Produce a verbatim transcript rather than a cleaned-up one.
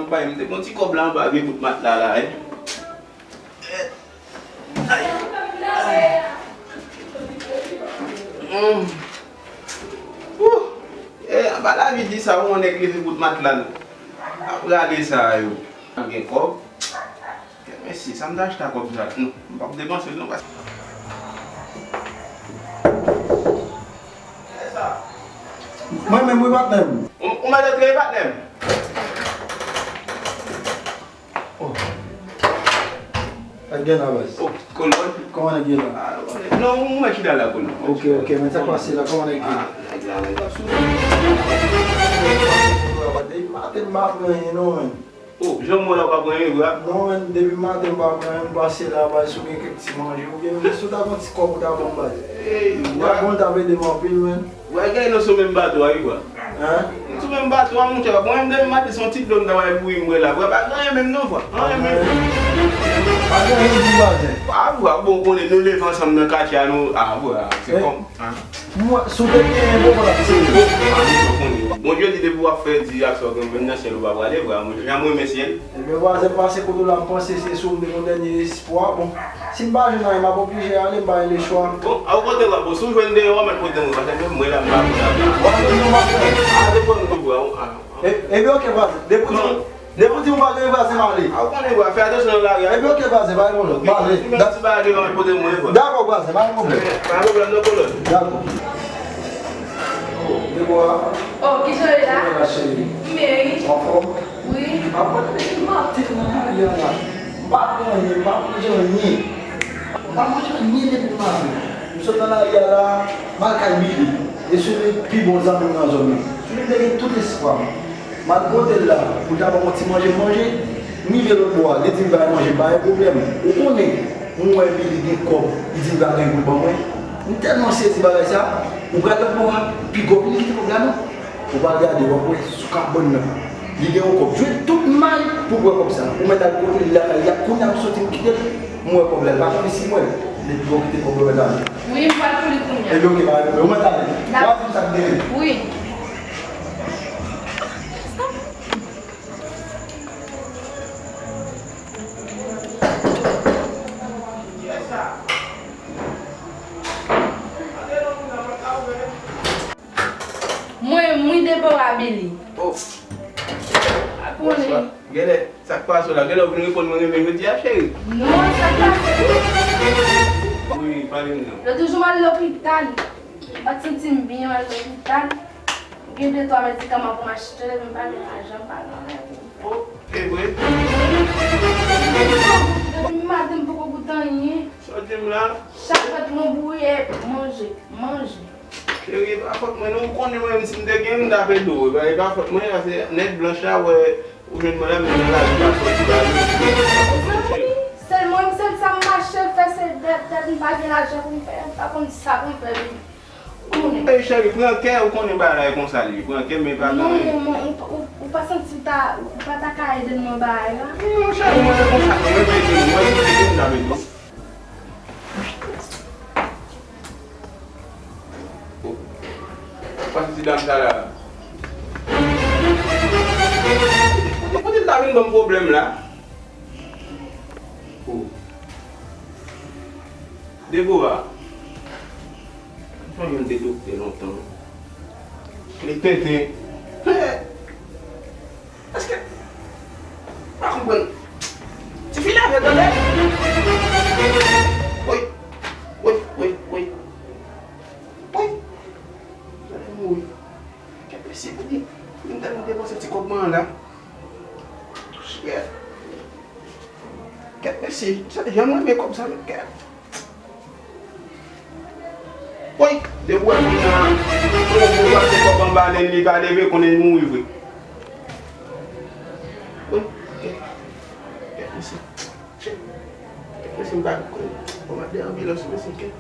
Bay, m te pran ti kòb la anba vye bout matla la, wi. Ay. Ay. Mm. Wouh. Eh, anba lavi di sa, yon nèg leve bout matla l. Ap rale sa yo. Gen kòb. Kèt mesye, sa m ta achte ak kòb sa? Non, m p ap depanse l non, paske Mwen menm wi, patnè m. Ou, ou mèt antre, patnè m. Oh. Sa k gen la, baz? Oh, Kolòn. Kòman nèg ye la? Ah, non, mwen chita la, Kolòn. Ok, ok, men sa k pase la, kòman nèg ye? Ah, nèg la, nèg la sou. Depi maten m pa pran anyen non, menm. Oh, jan m wè la, w pa pran anyen vre a? Non, menm, depi maten m pa pran anyen, m pase la, bay, si w gen kèk ti manje, oubyen menm si w ta gon ti kòb ou ta ban m, bay. Ey, m ta konn, ta ede m anpil, menm. Wè, gen nan sou menm bato a, wi, bwa. Hein? M sou menm bato a, monchè, bwa. Mwen menm, depi maten, se yon ti dlo m ta bay bouyi m bwè la, bwa. Pa gen anyen menm, non, bwa. Anyen menm. Pa gen anyen di vwazen. Ah, bwa, bon, konnen nou leve ansanm nan katye a, nou, ah, bwa, se kòm, ah. Mwen, si w te gen bon, bon, ap sere. Bondye di depi w ap fè di ak sa w gen menm nan syèl ou pa prale, vre, mwen, jan mwen renmen syèl. Ebyen, vwazen, pase kote w la, m panse se sou m te gen dènye espwa. Bon, si m pa jwenn anyen, m ap oblije ale, m pa gen lechwa. Bon, a w kote w a, bon, si w jwenn deyò, w a mèt pote mwen, paske menm mwen la, m pa pou la. W a jwenn nou, m ap jwenn. A, depi w a, m tou bra w. E, ebyen, oke, vwazen. Depi w di, depi w di m pa gen vwazen, m ale. A, w konnen, vwa, fè atansyon nan lari a. Ebyen, oke, vwazen, pa gen pwoblèm. M ale. Ti bagay deyò, m ap pote mwen, vwa. Dakò, vwazen, pa gen pwoblèm. Pa gen pwoblèm, non, Kolòn. Dakò. Debora. Oh, kijan w ye la? Kòman w ye la, cheri? M byen, wi. Anfòm? Wi. Apre depi maten nan lari a la, m pa pran anyen, m pa manje anyen. M pa manje anyen depi maten. M sot nan lari a la, m al kay Billy. E se li pi bon zanmi m nan zòn nan. Se li m te gen tout espwa m. M al kote l la, pou l ta ban m yon ti manje m manje. M rive lòt bò a, li di m pa gen manje, pa gen pwoblèm. Ou konnen, m wè Billy gen kòb, li di m pa gen pou l ban mwen. M tèlman sezi bagay sa, ou pral lòt bò a, piga w, Billy kite kòb la non. Ou pral gade, w ap wè sou kabann nan. Li gen yon kòb. Jwe tout may pou w wè kòb sa. Ou mèt al kote l lakay li a, kounye a m soti m kite l, m wè kòb la, li pa konn si m wè l. Depi w kite kòb la, w mèt ale. Wi, m pral pou li kounye a. Ebyen, oke, pa gen pwoblèm. Ou mèt ale. W a di m sa k genyen. Wi. Mwen, mwen Debora Billy. Oh. Konnen. Bonswa. Genlè, sa k pase w la? Genlè w vin reponn mwen renmen jodi a, cheri. Non, sa k pase? Wi, pale m non. Lòt jou m al lopital. M pa t santi m byen, m al lopital. Gen de twa medikaman pou m achte, men m pa gen lajan, m pa gen anyen. Oh, e vre? Depi maten m poko goute anyen. Sa w di m la? Chak fèt mwen bouye, manje, manje. Cheri, e pa fòt mwen non, ou konnen mwen menm si m te gen, m t ap ede w. E pa, e pa fòt mwen, paske nèg blanch la wè ou jwenn mwen la, men nan lari pa sòti ba li. Mezanmi, sèl mwen, sèl sa m mache fè, se dèt, dèt, m pa gen lajan pou m fè, m pa konn sa pou m fè, men. Ou konnen. Ey, cheri, pran kè, ou konnen bagay la e konsa li ye. Pran kè, men pa gen anyen. Non, non, ou, ou, ou pa santi w ta, ou pa ta ka ede m nan bagay la? Non, cheri, mwen se konsa, mwen vle ede nou, mwen si te gen m ta ede nou. Oh. Pase ti dam sa la. Kote, kote l ta vin ban m pwoblèm la? Oh. Debora. Mwen menm te doktè lontan. Li tenten. Èske, pa konprann. Tifi la vle tande. Woy. Woy, woy, woy. Woy. Gade mouri. Kèt mesye, pou di, m tèlman depanse ti kòb mwen an la. Shit. Kèt mesye, sa te janm renmen kòb sa, men kèt. Woy, depi w wè moun nan, moun nan pase kòb anba nen li, pa leve, konnen li mouri vre. Woy, kèt. Kèt mesye. Shit. Kèt mesye, m pa konn. Bon, m ap de anbilans, mesye, kèt.